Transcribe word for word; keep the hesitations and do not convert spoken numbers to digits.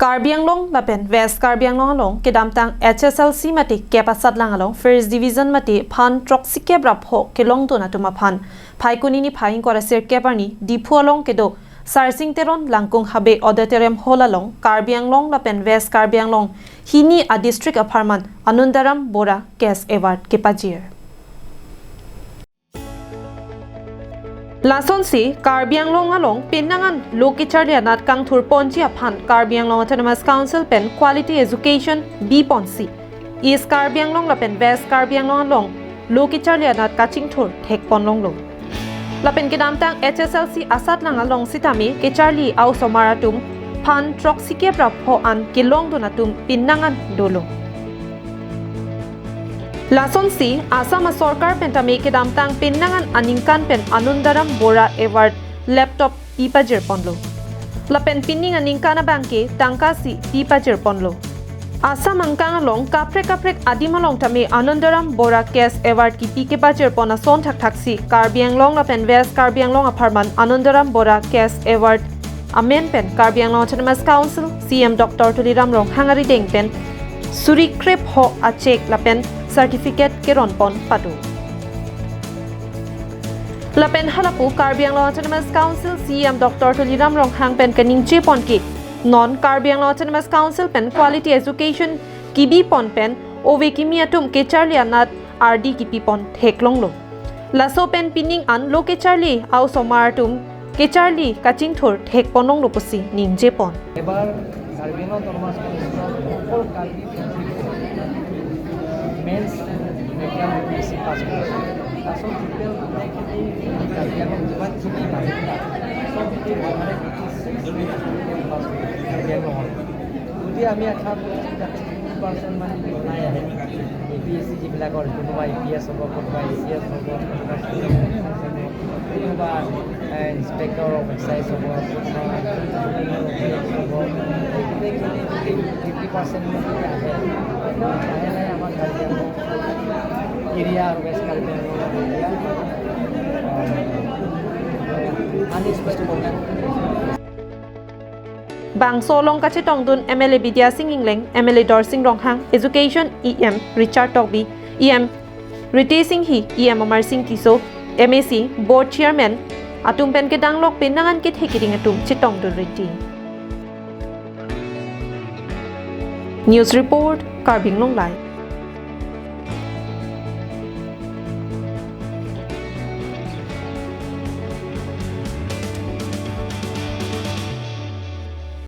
Karbi Anglong lapen West Karbi Anglong along kedamtang H S L C mate kep asatlang along First Division mate phan throksi kep ra pho kelongdun atum aphan Phaikuni niphai ingkoi ra sirkep arni Diphu along kedo Sarsing Teron Langkung Habe Auditorium Hall along Karbi Anglong lapen West Karbi Anglong hini a district apharman Anandaram Bora Cash Award kepajir. Lasonsi Karbi Anglong along penang an lo kecharli anat kangthur ponji aphan Karbi Anglong Autonomous Council pen quality education bi ponsi East Karbi Anglong lapen West Karbi Anglong along lo kecharli anat kachingthur thek pon longlo. Lapen kedamtang H S L C asatlang along sitame kecharli a-osomar atum phan throksi kep ra pho an kelongdun atum penang an dolo. Lasonsi Assam asorkar pen tame kedamtang penang an aningkan pen Anandaram Bora Award laptop pipajir ponlo. Lapen pining aningkan abangke tangka isi pipajir ponlo. Assam angkang along kaprek kaprek adim along tame Anandaram Bora Cash Award kipi kepajir pon ason thakthaksi Karbi Anglong lapen West Karbi Anglong apharman Anandaram Bora Cash Award amen pen Karbi Anglong Autonomous Council C E M Doctor Tuliram Ronghang arideng pen suri krep ho a cheque lapen certificate keron pon pado. Lapen halapu Karbi Anglong Autonomous Council C E M Doctor Tuliram Ronghang pen kaningje pon ke non Karbi Anglong Autonomous Council pen quality education kibi pon pen ove kimi atum kecharli anat ardi kipi pon thek longlo. Laso pen pining an lo kecharli a-osomar atum kecharli kachingthur thek pon longlo pusi ningje pon. এবাৰ কাৰ্বি Anglong autonomous কাউন্সিলৰ সকলো Karbi mains exam U P S C পাছ কৰিছে। তাৰপিছত টোটেল গোটেইখিনি কাৰ্বি আংলং যিমানখিনি মানুহ চব গোটেই পাছ কৰিছে কাৰ্বি আংলঙৰ। গতিকে আমি আশা কৰিছোঁ যাতে ফিফটি পাৰ্চেণ্ট মান ওলাই আহে। এ পি এছ চি যিবিলাকৰ কোনোবা এ পি এছ হ'ব, কোনোবা এ চি এছ হ'ব, কোনোবা চি এছ হ'ব, কোনোবা ইনস্পেক্টৰ অফ এক্সাইজ হ'ব, কোনোবা হ'ব, এই গোটেইখিনি যদি ফিফটি পাৰ্চেণ্ট যদি আহে, লাহে লাহে আমাৰ কাৰ্বি আংলং এৰিয়া আৰু ৱেষ্ট কাৰ্বি আংলং এৰিয়া আনিছ বস্তু programme. Bangso along kachetongdun M L A Bidya Sing Engleng, M L A Dorsing Ronghang, Education E M Richard Tokbi, E M Ritesh Enghi, E M Amarsing Tisso, M A C, Board Chairman atum pen kedanglok penang an kethe keding atum chetongdun riti. News report, Karbi Anglong Live.